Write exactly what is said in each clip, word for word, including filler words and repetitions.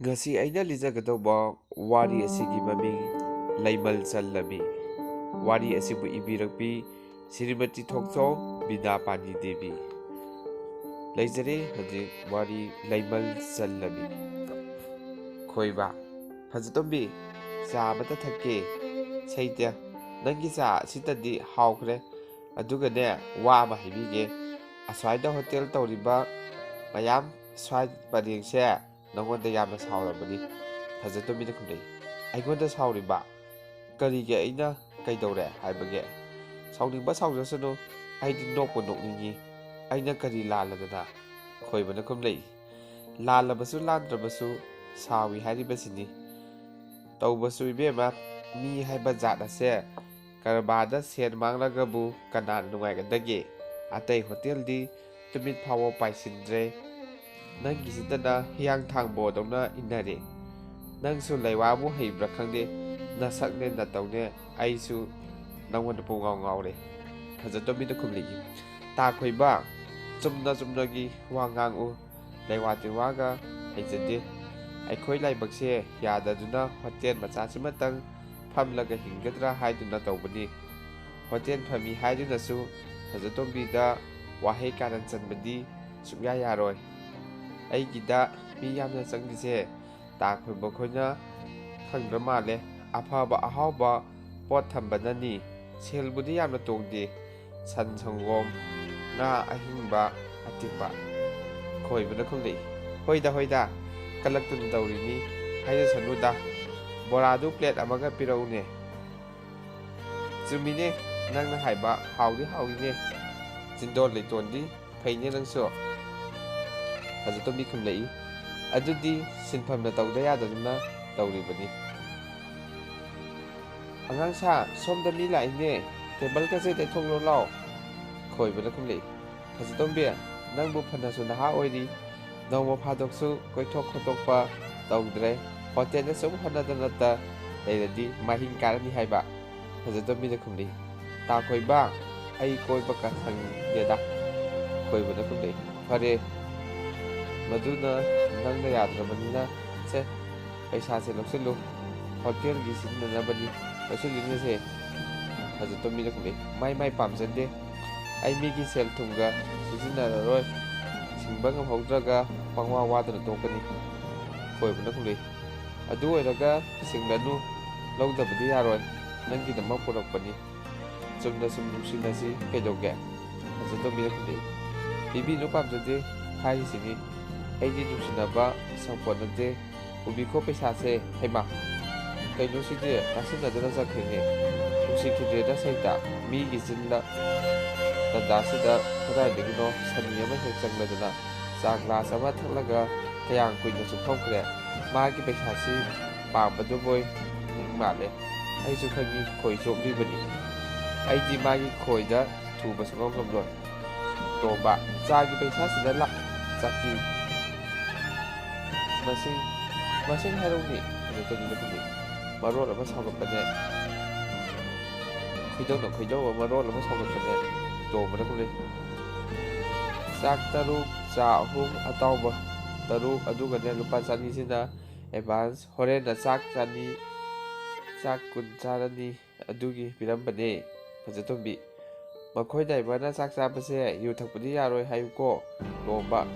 ꯉꯁꯤ ꯑꯩꯅ ꯂꯤꯖꯒꯗꯧꯕ ꯋꯥꯔꯤ ꯑꯁꯤꯒꯤ ꯃꯃꯤꯡ ꯂꯩꯃꯜ ꯆꯜꯂꯕꯤ꯫ ꯋꯥꯔꯤ ꯑꯁꯤꯕꯨ ꯏꯕꯤꯔꯛꯄꯤ ꯁ꯭ꯔꯤꯃꯇꯤ ꯊꯣꯛꯆꯣꯝ ꯕꯤꯗ꯭ꯌꯥꯄꯥꯅꯤ ꯗꯦꯕꯤ꯫ ꯂꯩꯖꯔꯦ ꯍꯧꯖꯤꯛ ꯋꯥꯔꯤ ꯂꯩꯃꯜ ꯆꯜꯂꯕꯤ꯫ ꯈꯣꯏꯕ, ꯐꯖꯇꯣꯝꯕꯤ, ꯆꯥ ꯑꯃꯇ ꯊꯛꯀꯦ꯫ ꯁꯩꯇ, ꯅꯪꯒꯤ ꯆꯥ ꯑꯁꯤꯇꯗꯤ ꯍꯥꯎꯈ꯭ꯔꯦ꯫ ꯑꯗꯨꯒꯅꯦ, ꯋꯥ ꯑꯃ ꯍꯥꯏꯕꯤꯒꯦ꯫ ꯑꯁ꯭ꯋꯥꯏꯗ ꯍꯣꯇꯦꯜ ꯇꯧꯔꯤꯕ ꯃꯌꯥꯝ ꯁ꯭ꯋꯥꯏ ꯄꯔꯦꯡꯁꯦ ꯅꯉꯣꯟꯗ ꯌꯥꯝꯅ ꯁꯥꯎꯔꯕꯅꯤ꯫ ꯐꯖꯇꯣꯝꯕꯤꯅ ꯈꯨꯝꯂꯛꯏ, ꯑꯩꯉꯣꯟꯗ ꯁꯥꯎꯔꯤꯕ? ꯀꯔꯤꯒꯤ ꯑꯩꯅ ꯀꯩꯗꯧꯔꯦ ꯍꯥꯏꯕꯒꯦ? ꯁꯥꯎꯅꯤꯡꯕ ꯁꯥꯎꯖꯁꯅꯨ, ꯑꯩꯗꯤ ꯅꯣꯛꯄꯨ ꯅꯣꯛꯅꯤꯡꯉꯤ꯫ ꯑꯩꯅ ꯀꯔꯤ ꯂꯥꯜꯂꯗꯅ? ꯈꯣꯏꯕꯅ ꯈꯨꯝꯂꯛꯏ, ꯂꯥꯜꯂꯕꯁꯨ ꯂꯥꯟꯗ꯭ꯔꯕꯁꯨ ꯁꯥꯎꯏ ꯍꯥꯏꯔꯤꯕꯁꯤꯅꯤ꯫ ꯇꯧꯕꯁꯨ ꯏꯕꯦꯝꯃ, ꯃꯤ ꯍꯥꯏꯕ ꯖꯥꯠ ꯑꯁꯦ ꯀꯔꯕꯥꯔꯗ ꯁꯦꯟ ꯃꯥꯡꯂꯒꯕꯨ ꯀꯅꯥꯅ ꯅꯨꯡꯉꯥꯏꯒꯗꯒꯦ? ꯑꯇꯩ ꯍꯣꯇꯦꯜꯗꯤ ꯇꯨꯃꯤꯠ ꯐꯥꯎꯕ ꯄꯥꯏꯁꯤꯟꯗ꯭ꯔꯦ꯫ ꯅꯪꯒꯤꯁꯤꯗꯅ ꯍꯤꯌꯥꯡꯊꯥꯡ ꯕꯣꯔꯗꯧꯅ ꯏꯟꯅꯔꯦ꯫ ꯅꯪꯁꯨ ꯂꯩꯋꯥꯕꯨ ꯍꯩꯕ꯭ꯔꯥ ꯈꯪꯗꯦ, ꯅꯁꯛꯅꯦ ꯅꯇꯧꯅꯦ, ꯑꯩꯁꯨ ꯅꯪꯉꯣꯟꯗ ꯄꯨꯡꯉꯥꯎ ꯉꯥꯎꯔꯦ꯫ ꯐꯖꯇꯣꯝꯕꯤꯅ ꯈꯨꯝꯂꯛꯏ, ꯇꯥ ꯈꯣꯏꯕ, ꯆꯨꯝꯅ ꯆꯨꯝꯅꯒꯤ ꯋꯥ ꯉꯥꯡꯎ, ꯂꯩꯋꯥ ꯇꯤꯋꯥꯒ ꯍꯩꯖꯗꯦ꯫ ꯑꯩꯈꯣꯏ ꯂꯥꯏꯕꯛꯁꯦ ꯌꯥꯗꯗꯨꯅ ꯍꯣꯇꯦꯜ ꯃꯆꯥꯁꯤꯃꯇꯪ ꯐꯝꯂꯒ ꯍꯤꯡꯒꯗ꯭ꯔꯥ ꯍꯥꯏꯗꯨꯅ ꯇꯧꯕꯅꯤ꯫ ꯍꯣꯇꯦꯜ ꯐꯝꯃꯤ ꯍꯥꯏꯗꯨꯅꯁꯨ ꯐꯖꯇꯣꯝꯕꯤꯗ ꯋꯥꯍꯩ ꯀꯥꯔꯟ ꯆꯟꯕꯗꯤ ꯁꯨꯛꯌꯥ ꯌꯥꯔꯣꯏ꯫ ꯑꯩꯒꯤꯗ ꯃꯤ ꯌꯥꯝꯅ ꯆꯪꯂꯤꯁꯦ ꯇꯥ ꯈꯣꯏꯕ ꯈꯣꯏꯅ ꯈꯪꯗ꯭ꯔ ꯃꯥꯜꯂꯦ꯫ ꯑꯐꯕ ꯑꯍꯥꯎꯕ ꯄꯣꯠ ꯊꯝꯕꯅꯅꯤ꯫ ꯁꯦꯜꯕꯨꯗꯤ ꯌꯥꯝꯅ ꯇꯣꯡꯗꯦ꯫ ꯁꯟ, ꯁꯪꯒꯣꯝ, ꯉꯥ ꯑꯍꯤꯡꯕ, ꯑꯇꯦꯛꯄ꯫ ꯈꯣꯏꯕꯅ ꯈꯨꯝꯂꯛꯏ, ꯍꯣꯏꯗ, ꯍꯣꯏꯗ, ꯀꯜꯂꯛꯇꯨꯅ ꯇꯧꯔꯤꯅꯤ꯫ ꯍꯥꯏꯖꯁꯅꯨꯗ꯫ ꯕꯣꯔꯥꯗꯨ ꯄ꯭ꯂꯦꯠ ꯑꯃꯒ ꯄꯤꯔꯛꯎꯅꯦ꯫ ꯆꯨꯝꯃꯤꯅꯦ, ꯅꯪꯅ ꯍꯥꯏꯕ ꯍꯥꯎꯗꯤ ꯍꯥꯎꯏꯅꯦ꯫ ꯆꯤꯟꯗꯣꯟ ꯂꯩꯇꯣꯟꯗꯤ ꯐꯩꯅꯦ ꯅꯪꯁꯨ꯫ ꯐꯖꯇꯣꯝꯕꯤ ꯈꯨꯝꯂꯛꯏ, ꯑꯗꯨꯗꯤ ꯁꯤꯟꯐꯝꯅ ꯇꯧꯗ ꯌꯥꯗꯗꯨꯅ ꯇꯧꯔꯤꯕꯅꯤ꯫ ꯑꯉꯥꯡꯁꯥ, ꯁꯣꯝꯗ ꯃꯤ ꯂꯥꯛꯏꯅꯦ, ꯇꯦꯕꯜꯒꯁꯦ ꯇꯩꯊꯣꯛꯂꯣ ꯂꯥꯎ꯫ ꯈꯣꯏꯕꯅ ꯈꯨꯝꯂꯛꯏ, ꯐꯖꯇꯣꯝꯕꯤ, ꯅꯪꯕꯨ ꯐꯅꯁꯨ ꯅꯍꯥ ꯑꯣꯏꯔꯤ, ꯅꯣꯡꯃ ꯐꯥꯗꯣꯛꯁꯨ ꯀꯣꯏꯊꯣꯛ ꯈꯣꯠꯇꯣꯛꯄ ꯇꯧꯗ꯭ꯔꯦ꯫ ꯍꯣꯇꯦꯜꯗ ꯁꯨꯝ ꯍꯣꯠꯅꯗꯅꯇ ꯂꯩꯔꯗꯤ ꯃꯍꯤꯡ ꯀꯥꯔꯅꯤ ꯍꯥꯏꯕ꯫ ꯐꯖꯇꯣꯝꯕꯤꯅ ꯈꯨꯝꯂꯛꯏ, ꯇꯥ ꯈꯣꯏꯕ, ꯑꯩ ꯀꯣꯏꯕꯒ ꯁꯪꯗꯦꯗ꯫ ꯈꯣꯏꯕꯅ ꯈꯨꯝꯂꯛꯏ, ꯐꯔꯦ, ꯃꯗꯨꯅ ꯅꯪꯅ ꯌꯥꯗ꯭ꯔꯕꯅꯤꯅ ꯄꯩꯁꯥꯁꯦ ꯂꯧꯁꯤꯜꯂꯨ, ꯍꯣꯇꯦꯜꯒꯤ ꯁꯤꯖꯤꯟꯅꯅꯕꯅꯤ, ꯂꯧꯁꯤꯜꯂꯨꯅꯦꯁꯦ꯫ ꯐꯖꯇꯣꯝꯕꯤꯅ ꯈꯨꯝꯂꯛꯏ, "ꯃꯥꯏ ꯃꯥꯏ ꯄꯥꯝꯖꯗꯦ, ꯑꯩ ꯃꯤꯒꯤ ꯁꯦꯜ ꯊꯨꯝꯒ ꯁꯤꯖꯤꯟꯅꯔꯔꯣꯏ, ꯁꯤꯡꯕ ꯉꯝꯍꯧꯗ꯭ꯔꯒ ꯄꯪꯋꯥ ꯋꯥꯗꯅ ꯇꯣꯛꯀꯅꯤ"꯫ ꯈꯣꯏꯕꯅ ꯈꯨꯝꯂꯛꯏ, "ꯑꯗꯨ ꯑꯣꯏꯔꯒ ꯁꯤꯡꯂꯅꯨ, ꯂꯧꯗꯕꯗꯤ ꯌꯥꯔꯣꯏ, ꯅꯪꯒꯤꯗꯃꯛ ꯄꯨꯔꯛꯄꯅꯤ, ꯆꯨꯝꯅ ꯁꯨꯝ ꯅꯨꯡꯁꯤꯅꯁꯤ ꯀꯩꯗꯧꯒꯦ?" ꯐꯖꯇꯣꯝꯕꯤꯅ ꯈꯨꯝꯂꯛꯏ, "ꯄꯤꯕꯤꯅꯨ, ꯄꯥꯝꯖꯗꯦ ꯍꯥꯏꯔꯤꯁꯤꯅꯤ, ꯑꯩꯗꯤ ꯅꯨꯡꯁꯤꯅꯕ ꯁꯥꯄꯣꯠ ꯅꯠꯇꯦ, ꯎꯕꯤꯈꯣ ꯄꯩꯁꯥꯁꯦ, ꯍꯩꯃꯥ, ꯀꯩꯅꯣ ꯁꯤꯗꯤ ꯇꯥꯁꯤꯟꯅꯗꯅ ꯆꯠꯈ꯭ꯔꯦꯅꯦ, ꯅꯨꯡꯁꯤꯈꯤꯗ꯭ꯔꯦꯗ ꯁꯩꯇ, ꯃꯤꯒꯤ ꯆꯤꯟꯗ ꯇꯟꯖꯥꯁꯤꯗ ꯀꯗꯥꯏꯗꯒꯤꯅꯣ ꯁꯅꯤ ꯑꯃ ꯍꯦꯛ ꯆꯪꯂꯗꯅ ꯆꯥ ꯒ꯭ꯂꯥꯁ ꯑꯃ ꯊꯛꯂꯒ ꯀꯌꯥꯝ ꯀꯨꯏꯅ ꯆꯨꯞꯊꯣꯛꯈ꯭ꯔꯦ, ꯃꯥꯒꯤ ꯄꯩꯁꯥꯁꯤ ꯄꯥꯝꯕꯗꯨꯕꯣꯏ ꯅꯤꯡ ꯃꯥꯜꯂꯦ, ꯑꯩꯁꯨ ꯈꯪꯉꯤ ꯈꯣꯏ ꯆꯣꯞꯂꯤꯕꯅꯤ, ꯑꯩꯗꯤ ꯃꯥꯒꯤ ꯈꯣꯏꯗ ꯊꯨꯕ ꯁꯨꯡꯉꯝ ꯉꯝꯂꯣꯏ"꯫ ꯇꯣꯝꯕ, "ꯆꯥꯒꯤ ꯄꯩꯁꯥꯁꯤꯗ ꯂꯥꯛ ꯆꯥꯛꯄꯤ ꯃꯁꯤꯡ, ꯃꯁꯤꯡ ꯍꯥꯏꯔꯧꯅꯤ"꯫ ꯐꯖꯇꯣꯝꯕꯤꯅ ꯈꯨꯝꯂꯛꯏ, ꯃꯔꯣꯜ ꯑꯃ ꯁꯥꯎꯒꯠꯄꯅꯦ, ꯈꯣꯏꯗꯧꯅ ꯈꯣꯏꯗꯧꯕ ꯃꯔꯣꯜ ꯑꯃ ꯁꯥꯎꯒꯠꯄꯅꯦ꯫ ꯇꯣꯝꯕꯅ ꯈꯨꯝꯂꯛꯏ, "ꯆꯥꯛ ꯇꯔꯨꯛ, ꯆꯥ ꯑꯍꯨꯝ, ꯑꯇꯥꯎꯕ ꯇꯔꯨꯛ, ꯑꯗꯨꯒꯅꯦ ꯂꯨꯄꯥ ꯆꯅꯤꯁꯤꯅ ꯑꯦꯗꯚꯥꯟꯁ, ꯍꯣꯔꯦꯟꯅ ꯆꯥꯛ ꯆꯥꯅꯤ, ꯆꯥꯛ ꯀꯨꯟ ꯆꯥꯔꯅꯤ, ꯑꯗꯨꯒꯤ ꯄꯤꯔꯝꯕꯅꯦ"꯫ ꯐꯖꯇꯣꯝꯕꯤ, "ꯃꯈꯣꯏ ꯗ꯭ꯔꯥꯏꯚꯔꯅ ꯆꯥꯛ ꯆꯥꯕꯁꯦ ꯌꯨ ꯊꯛꯄꯗꯤ ꯌꯥꯔꯣꯏ ꯍꯥꯏꯌꯨꯀꯣ"꯫ ꯇꯣꯝꯕ,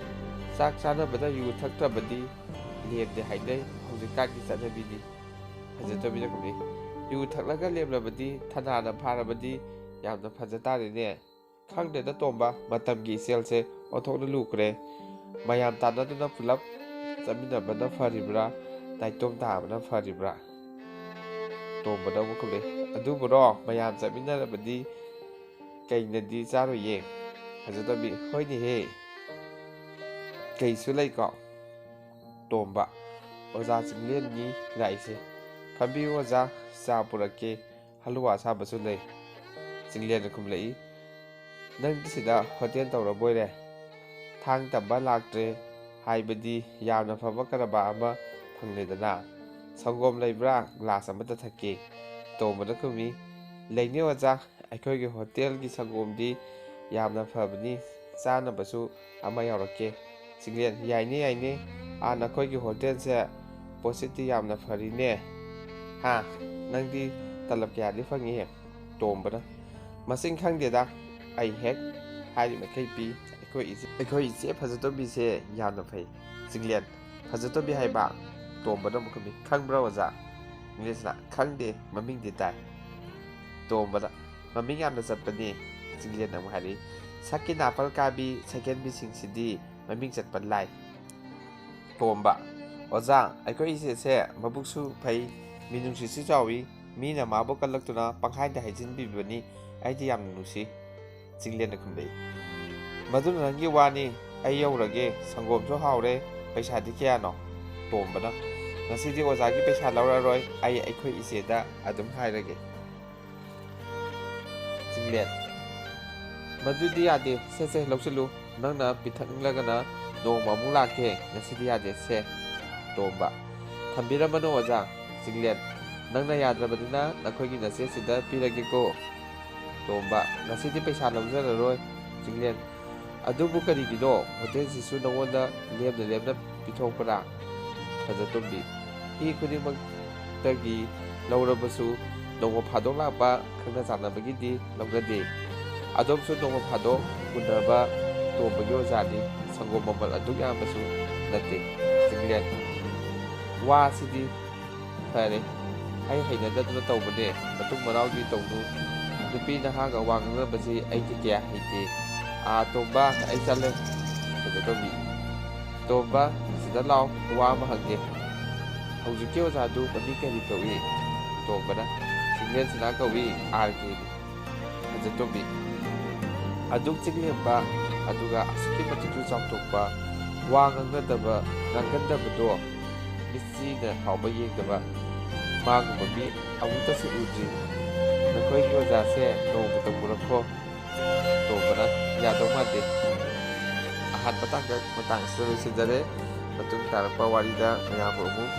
"ꯆꯥꯛ ꯆꯥꯅꯕꯗ ꯌꯨ ꯊꯛꯇ꯭ꯔꯕꯗꯤ ꯂꯦꯝꯗꯦ ꯍꯥꯏꯅꯩ, ꯍꯧꯖꯤꯛꯀꯥꯟꯒꯤ ꯆꯠꯅꯕꯤꯅꯤ"꯫ ꯐꯖꯇꯣꯝꯕꯤꯅ ꯈꯨꯝꯂꯛꯏ, "ꯌꯨ ꯊꯛꯂꯒ ꯂꯦꯝꯂꯕꯗꯤ, ꯊꯅꯥꯅ ꯐꯥꯔꯕꯗꯤ ꯌꯥꯝꯅ ꯐꯖ ꯇꯥꯔꯦꯅꯦ꯫ ꯈꯪꯗꯦꯗ ꯇꯣꯝꯕ, ꯃꯇꯝꯒꯤ ꯏꯆꯦꯜꯁꯦ ꯑꯣꯟꯊꯣꯛꯅ ꯂꯨꯈ꯭ꯔꯦ꯫ ꯃꯌꯥꯝ ꯇꯥꯟꯅꯗꯨꯅ ꯄꯨꯂꯞ ꯆꯠꯃꯤꯟꯅꯕꯅ ꯐꯔꯤꯕ꯭ꯔꯥ, ꯅꯥꯏꯇꯣꯝ ꯇꯥꯕꯅ ꯐꯔꯤꯕ꯭ꯔꯥ?" ꯇꯣꯝꯕꯅ ꯑꯃꯨꯛ ꯈꯨꯝꯂꯛꯏ, "ꯑꯗꯨꯕꯨꯔꯣ, ꯃꯌꯥꯝ ꯆꯠꯃꯤꯟꯅꯔꯕꯗꯤ ꯀꯩꯅꯗꯤ ꯆꯥꯔꯣꯏꯌꯦ"꯫ ꯐꯖꯇꯣꯝꯕꯤ, "ꯍꯣꯏꯅꯦꯍꯦ, ꯀꯩꯁꯨ ꯂꯩꯀꯣ?" ꯇꯣꯝꯕ, "ꯑꯣꯖꯥ ꯆꯤꯡꯂꯦꯟꯅꯤ ꯂꯥꯛꯏꯁꯦ, ꯐꯝꯕꯤꯌꯨ ꯑꯣꯖꯥ, ꯆꯥ ꯄꯨꯔꯛꯀꯦ, ꯍꯂꯨꯋꯥ ꯑꯁꯥꯕꯁꯨ ꯂꯩ"꯫ ꯆꯤꯡꯂꯦꯟꯅ ꯈꯨꯝꯂꯛꯏ, "ꯅꯪꯗꯤ ꯁꯤꯗ ꯍꯣꯇꯦꯜ ꯇꯧꯔꯕꯣꯏꯔꯦ? ꯊꯥꯡ ꯇꯝꯕ ꯂꯥꯛꯇ꯭ꯔꯦ ꯍꯥꯏꯕꯗꯤ ꯌꯥꯝꯅ ꯐꯕ ꯀꯔꯕꯥꯔ ꯑꯃ ꯐꯪꯂꯦꯗꯅ꯫ ꯁꯪꯒꯣꯝ ꯂꯩꯕ꯭ꯔꯥ? ꯒ꯭ꯂꯥꯁ ꯑꯃꯇ ꯊꯛꯀꯦ"꯫ ꯇꯣꯝꯕꯅ ꯈꯨꯝꯃꯤ, "ꯂꯩꯅꯤ ꯑꯣꯖꯥ, ꯑꯩꯈꯣꯏꯒꯤ ꯍꯣꯇꯦꯜꯒꯤ ꯁꯪꯒꯣꯝꯗꯤ ꯌꯥꯝꯅ ꯐꯕꯅꯤ, ꯆꯥꯅꯕꯁꯨ ꯑꯃ ꯌꯥꯎꯔꯛꯀꯦ"꯫ ꯆꯤꯡꯂꯦꯟ, "ꯌꯥꯏꯅꯦ, ꯌꯥꯏꯅꯦ, ꯑꯥ, ꯅꯈꯣꯏꯒꯤ ꯍꯣꯇꯦꯜꯁꯦ ꯄꯣꯠꯁꯤꯠꯇꯤ ꯌꯥꯝꯅ ꯐꯔꯤꯅꯦ꯫ ꯍꯥ? ꯅꯪꯗꯤ ꯇꯂꯕ ꯀꯌꯥꯗꯤ ꯐꯪꯉꯤ? ꯇꯣꯝꯕꯅ, ꯃꯁꯤꯡ ꯈꯪꯗꯦꯗ, ꯑꯩ ꯍꯦꯛ ꯍꯥꯏꯔꯤ ꯃꯈꯩ ꯄꯤ꯫ ꯑꯩꯈꯣꯏ ꯏꯆꯦ, ꯑꯩꯈꯣꯏ ꯏꯆꯦ ꯐꯖꯇꯣꯝꯕꯤꯁꯦ ꯌꯥꯝꯅ ꯐꯩ꯫ ꯆꯤꯡꯂꯦꯟ, ꯐꯖꯇꯣꯝꯕꯤ ꯍꯥꯏꯕ? ꯇꯣꯝꯕꯅ ꯑꯃꯨꯛ ꯈꯨꯝꯃꯤ, ꯈꯪꯕ꯭ꯔꯥ ꯑꯣꯖꯥ? ꯆꯤꯡꯂꯦꯟꯁꯤꯅ, ꯈꯪꯗꯦ, ꯃꯃꯤꯡꯗꯤ ꯇꯥꯏ꯫ ꯇꯣꯝꯕꯅ, ꯃꯃꯤꯡ ꯌꯥꯝꯅ ꯆꯠꯄꯅꯤ꯫ ꯆꯤꯡꯂꯦꯟꯅ ꯑꯃꯨꯛ ꯍꯥꯏꯔꯛꯏ, ꯁꯛꯀꯤ ꯅꯥꯄꯜ ꯀꯥꯕꯤ ꯁꯩꯀꯦꯟꯕꯤꯁꯤꯡꯁꯤꯗꯤ ꯃꯃꯤꯡ ꯆꯠꯄ ꯂꯥꯏ꯫ ꯇꯣꯝꯕ, ꯑꯣꯖꯥ, ꯑꯩꯈꯣꯏ ꯏꯆꯦꯁꯦ ꯃꯕꯨꯛꯁꯨ ꯐꯩ, ꯃꯤꯅꯨꯡꯁꯤꯁꯨ ꯆꯥꯎꯏ, ꯃꯤꯅ ꯃꯥꯕꯨ ꯀꯜꯂꯛꯇꯨꯅ ꯄꯪꯍꯥꯏꯗ ꯍꯥꯏꯖꯤꯟꯕꯤꯕꯅꯤ, ꯑꯩꯗꯤ ꯌꯥꯝꯅ ꯅꯨꯡꯁꯤ꯫ ꯆꯤꯡꯂꯦꯟꯅ ꯈꯨꯝꯂꯛꯏ, ꯃꯗꯨꯅ ꯅꯪꯒꯤ ꯋꯥꯅꯤ, ꯑꯩ ꯌꯧꯔꯒꯦ, ꯁꯪꯒꯣꯝꯁꯨ ꯍꯥꯎꯔꯦ, ꯄꯩꯁꯥꯗꯤ ꯀꯌꯥꯅꯣ? ꯇꯣꯝꯕꯅ, ꯉꯁꯤꯗꯤ ꯑꯣꯖꯥꯒꯤ ꯄꯩꯁꯥ ꯂꯧꯔꯔꯣꯏ, ꯑꯩ ꯑꯩꯈꯣꯏ ꯏꯆꯦꯗ ꯑꯗꯨꯝ ꯍꯥꯏꯔꯒꯦ꯫ ꯆꯤꯡꯂꯦꯟ, ꯃꯗꯨꯗꯤ ꯌꯥꯗꯦ, ꯁꯦ ꯁꯦ ꯂꯧꯁꯤꯜꯂꯨ, ꯅꯪꯅ ꯄꯤꯊꯛꯅꯤꯡꯂꯒꯅ ꯅꯣꯡꯃ ꯑꯃꯨꯛ ꯂꯥꯛꯀꯦ, ꯉꯁꯤꯗꯤ ꯌꯥꯗꯦ, ꯁꯦ꯫ ꯇꯣꯝꯕ, ꯊꯝꯕꯤꯔꯝꯃꯅꯨ ꯑꯣꯖꯥ꯫ ꯆꯤꯡꯂꯦꯟ, ꯅꯪꯅ ꯌꯥꯗ꯭ꯔꯕꯅꯤꯅ ꯅꯈꯣꯏꯒꯤ ꯅꯆꯦꯁꯤꯗ ꯄꯤꯔꯒꯦꯀꯣ꯫ ꯇꯣꯝꯕ, ꯉꯁꯤꯗꯤ ꯄꯩꯁꯥ ꯂꯧꯖꯔꯔꯣꯏ꯫ ꯆꯤꯡꯂꯦꯟ, ꯑꯗꯨꯕꯨ ꯀꯔꯤꯒꯤꯅꯣ? ꯍꯣꯇꯦꯜꯁꯤꯁꯨ ꯅꯉꯣꯟꯗ ꯂꯦꯝꯅ ꯂꯦꯝꯅ ꯄꯤꯊꯣꯛꯄ꯭ꯔꯥ? ꯐꯖꯇꯣꯝꯕꯤ, ꯃꯤ ꯈꯨꯗꯤꯡꯃꯛꯇꯒꯤ ꯂꯧꯔꯕꯁꯨ ꯅꯣꯡꯃ ꯐꯥꯗꯣꯛ ꯂꯥꯛꯄ ꯈꯪꯅ ꯆꯥꯟꯅꯕꯒꯤꯗꯤ ꯂꯧꯅꯗꯦ꯫ ꯑꯗꯣꯝꯁꯨ ꯅꯣꯡꯃ ꯐꯥꯗꯣꯛ ꯎꯅꯕ ꯇꯣꯝꯕꯒꯤ ꯑꯣꯖꯥꯅꯤ, ꯁꯪꯒꯣꯝ ꯃꯃꯜ ꯑꯗꯨꯛ ꯌꯥꯝꯕꯁꯨ ꯅꯠꯇꯦ꯫ ꯆꯤꯡꯂꯦꯟ, ꯋꯥꯁꯤꯗꯤ ꯐꯔꯦ, ꯑꯩ ꯍꯩꯅꯗꯗꯨꯅ ꯇꯧꯕꯅꯦ, ꯃꯇꯨꯡ ꯃꯅꯥꯎꯗꯤ ꯇꯧꯅꯨ꯫ ꯅꯨꯄꯤ ꯅꯍꯥꯒ ꯋꯥ ꯉꯥꯡꯅꯕꯁꯤ ꯑꯩꯗꯤ ꯀꯌꯥ ꯍꯩꯇꯦ꯫ ꯑꯥ, ꯇꯣꯝꯕ, ꯑꯩ ꯆꯠꯂꯦ꯫ ꯐꯖꯇꯣꯝꯕꯤ, ꯇꯣꯝꯕ, ꯁꯤꯗ ꯂꯥꯎ, ꯋꯥ ꯑꯃ ꯍꯪꯒꯦ꯫ ꯍꯧꯖꯤꯛꯀꯤ ꯑꯣꯖꯥꯗꯨ ꯃꯃꯤꯡ ꯀꯔꯤ ꯀꯧꯏ? ꯇꯣꯝꯕꯅ, ꯆꯤꯡꯂꯦꯟ ꯁꯅꯥ ꯀꯧꯏ, ꯑꯥꯔ ꯀꯦꯅꯤ꯫ ꯐꯖꯇꯣꯝꯕꯤ, ꯑꯗꯨꯛ ꯆꯤꯡꯂꯦꯝꯕ, ꯑꯗꯨꯒ ꯑꯁꯨꯛꯀꯤ ꯃꯇꯤꯛꯁꯨ ꯆꯥꯎꯊꯣꯛꯄ, ꯋꯥ ꯉꯥꯡꯅꯗꯕ, ꯉꯥꯡꯒꯟꯗꯕꯗꯣ ꯃꯤꯠꯆꯤꯅ ꯐꯥꯎꯕ ꯌꯦꯡꯗꯕ, ꯃꯥꯒꯨꯝꯕ ꯃꯤ ꯑꯃꯨꯛꯇꯁꯨ ꯎꯗ꯭ꯔꯤ꯫ ꯅꯈꯣꯏꯒꯤ ꯑꯣꯖꯥꯁꯦ ꯅꯣꯡꯃꯇ ꯄꯨꯔꯛꯈꯣ꯫ ꯇꯣꯝꯕꯅ, ꯌꯥꯗꯧ ꯃꯥꯟꯗꯦ꯫ ꯑꯍꯥꯟꯕ ꯇꯥꯡꯀꯛ ꯃꯇꯥꯡ ꯑꯁꯤꯗ ꯂꯣꯏꯁꯤꯟꯖꯔꯦ꯫ ꯃꯇꯨꯡ ꯇꯥꯔꯛꯄ ꯋꯥꯔꯤꯗ ꯃꯌꯥꯝꯕꯨ ꯑꯃꯨꯛ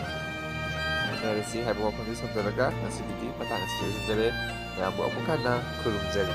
ꯎꯅꯔꯁꯤ ꯍꯥꯏꯕ ꯋꯥꯐꯝꯁꯤ ꯊꯝꯖꯔꯒ ꯉꯁꯤꯒꯤꯗꯤ ꯃꯇꯥꯡ ꯑꯁꯤꯗ ꯂꯣꯏꯁꯤꯟꯖꯔꯦ꯫ ꯃꯌꯥꯝꯕꯨ ꯑꯃꯨꯛ ꯍꯟꯅ ꯈꯨꯔꯨꯝꯖꯔꯤ꯫